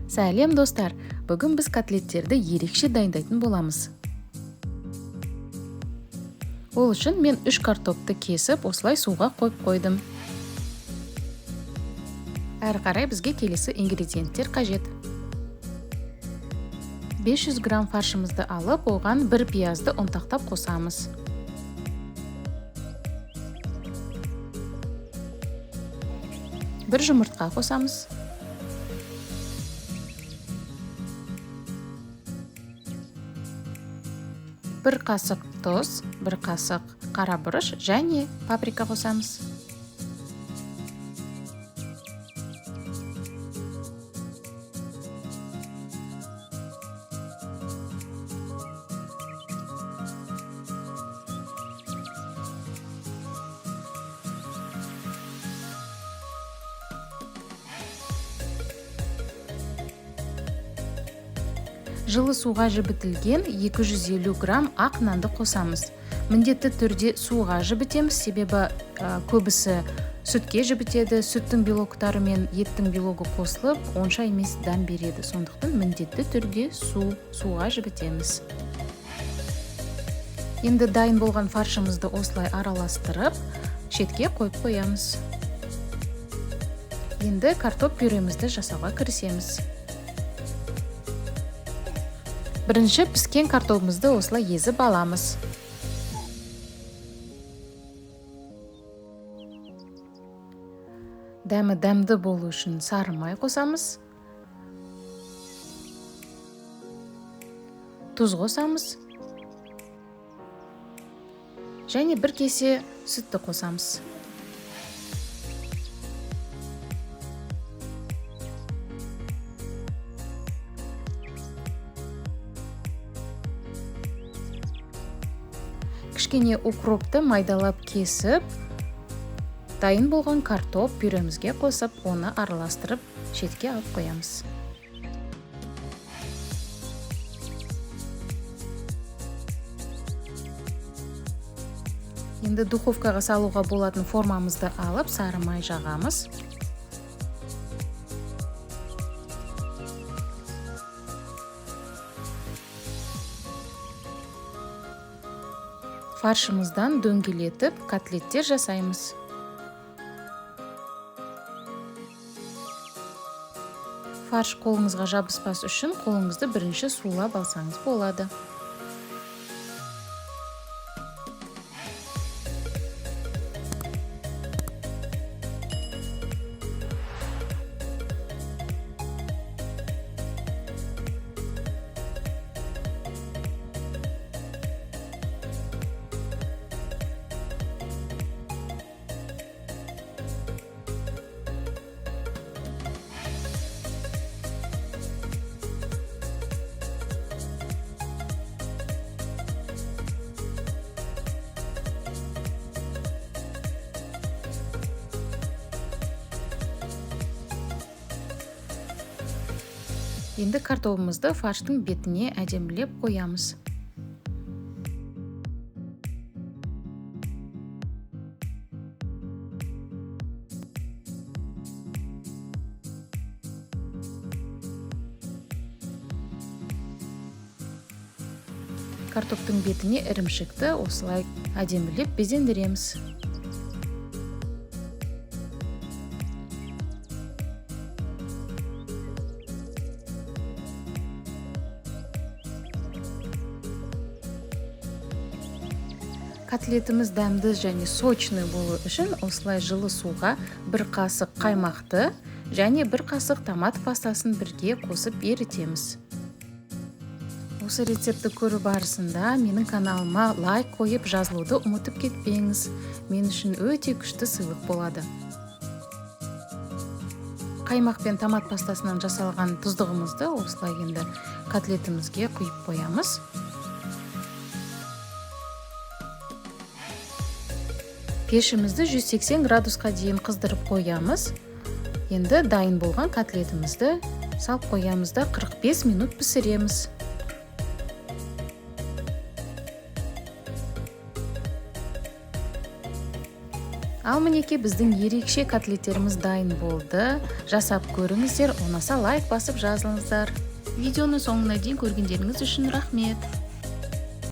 Сәлем, достар! Бүгін біз котлеттерді ерекше дайындайтын боламыз. Ол үшін мен 3 картопты кесіп, осылай суға қойып қойдым. Әрі қарай бізге келесі ингредиенттер қажет. 500 грамм фаршымызды алып, оған бір пиязды ұнтақтап қосамыз. Бір жұмыртқа қосамыз. Бір қасық тұз, бір қасық қара бұрыш және паприка қосамыз. Жылы суға жібітілген 250 грамм ақ нанды қосамыз. Міндетті түрде суға жібітеміз, себебі көбісі сүтке жібітеді. Сүттің белоктары мен еттің белогы қосылып, онша емес дәм береді. Сондықтан міндетті түрде суға жібітеміз. Енді дайын болған фаршымызды осылай араластырып, шетке қойып қоямыз. Енді картоп пюремізді жасауға кірісеміз. Бірінші піскен картобымызды осылай езіп аламыз. Дәмі дәмді болу үшін сары май қосамыз. Тұз қосамыз. Және бір кесе сүтті қосамыз. Кішкене укропты майдалап кесіп, дайын болған картоп пюремізге қосып, оны араластырып, шетке алып қоямыз. Енді духовкаға салуға болатын формамызды алып, сары май жағамыз. Фаршымыздан дөңгелетіп котлеттер жасаймыз. Фарш қолыңызға жабыспас үшін қолыңызды бірінші сулап алсаңыз болады. Енді картобымызды фарштың бетіне әдемілеп қоямыз. Картоптың бетіне ірімшікті осылай әдемілеп безендіреміз. Котлетіміз дәмді және сочный болу үшін осылай жылы суға бір қасық қаймақты және бір қасық томат пастасын бірге қосып ерітеміз. Осы рецептті көру барысында менің каналыма лайк қойып жазылуды ұмытып кетпеңіз. Мен үшін өте күшті сыйлық болады. Қаймақ пен томат пастасынан жасалған тұздығымызды осылай енді котлетімізге құйып қоямыз. Пешімізді 180 градусқа дейін қыздырып қоямыз. Енді дайын болған котлетімізді салып қоямыз да 45 минут пісіреміз. Ал мінекей, біздің ерекше котлеттеріміз дайын болды. Жасап көріңіздер, ұнаса, лайк басып, жазылыңыздар. Видеоны соңына дейін көргендеріңіз үшін рахмет.